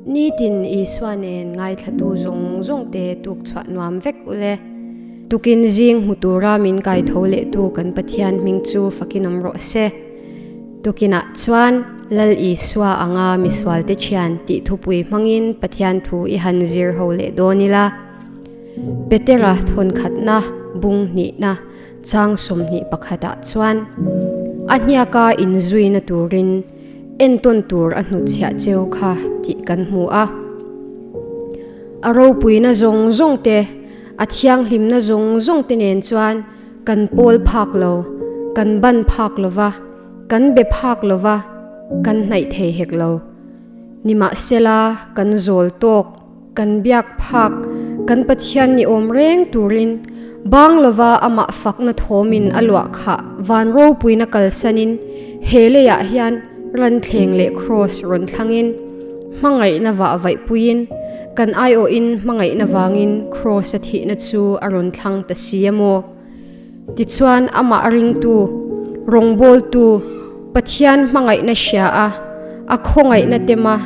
Nitin Isua nen ngaithlatu zawng zawngte tuk chhuah nuam vek ule. Tukin zing hmu tura min kaitho lehtu kan Pathian hming chu fakin awm rawh se. Tukinah chuan Lal Isua anga misualte thian tih thupui hmangin Pathian thu i han zir ho leh dawn ila. Petera thawnkhatna bung hnihna chang 21 ah chuan a hniaka inzuina turin Entawn tur a hnutchhiah cheu kha tih kan hmu a. A ropuina zawng zawng te, a thianghlimna zawng zawng te nen chuan kan pawl phak lo, kan ban phak lo va, kan be phak lo va, kan hnaih thei hek lo. Nimahsela, kan zawl tawk. Kan biak phak, kan Pathian ni awm reng turin bang lova amah fakna thawmin a luah khah van ropuina kalsanin he leiah hian ranthleng leh kraws rawn thlangin hmangaihna vah vaihpuiin kan aiawhin hmangaihna vangin kraws a thihna chu a rawn thlang ta si a maw? Tichuan amah ringtu, rawngbawltu, Pathian hmangaihna hria a, a khawngaihna tema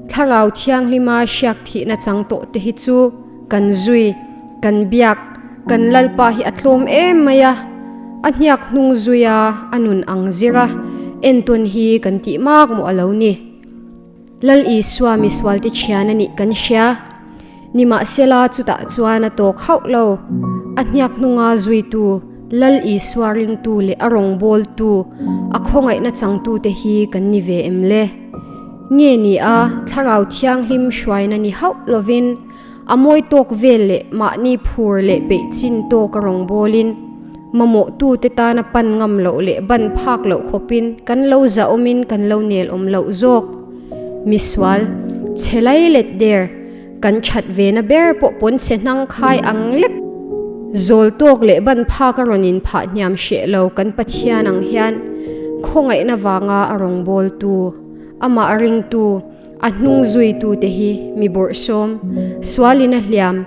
Thlarau Thianghlima hriak thihna chang tawh te hi chu kan zui, kan biak, kan Lalpa hi a tlawm em mai a, a hniak hnung zui a, a nun ang zir a, entawn hi kan tih mak mawh a lo ni. Lal Isua misualte thian a nih kan hria. Nimahsela chutah chuan a tawk hauh lo. A hniak hnunga zuitu, Lal Isua ringtu leh a rawngbawltu, a khawngaihna changtute hi kan ni ve em le? Nge ni a, Thlarau Thianghlim hruaina ni hauh lovin, a mawi tawk vel leh mahni phur leh peih chin tawka rawngbawlin, mamawhtute tana pan ngam loh leh ban phak loh khawpin kan lo zahawmin kan lo nel awm loh zawk. Misual, chhe lai let der, kan that ve na ber pawh pawn chhe hnang khai ang lek. Zawl tawk leh ban phak a rawn inphah hniam hreh lo kan Pathian ang hian khawngaihna vanga a rawngbawltu, amah ringtu, A hnung zuitute hi mi bawrhsawm, sualin a hliam,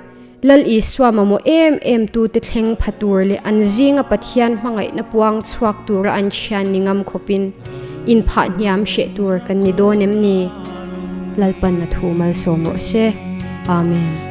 Lal Isua mamawh em em tute thleng pha tur leh an zinga Pathian hmangaihna puang chhuak tura an thian ni ngam khawpin inphah hniam hreh tur kan ni dawn em ni? Lalpan a thu malsawm rawh se. Amen.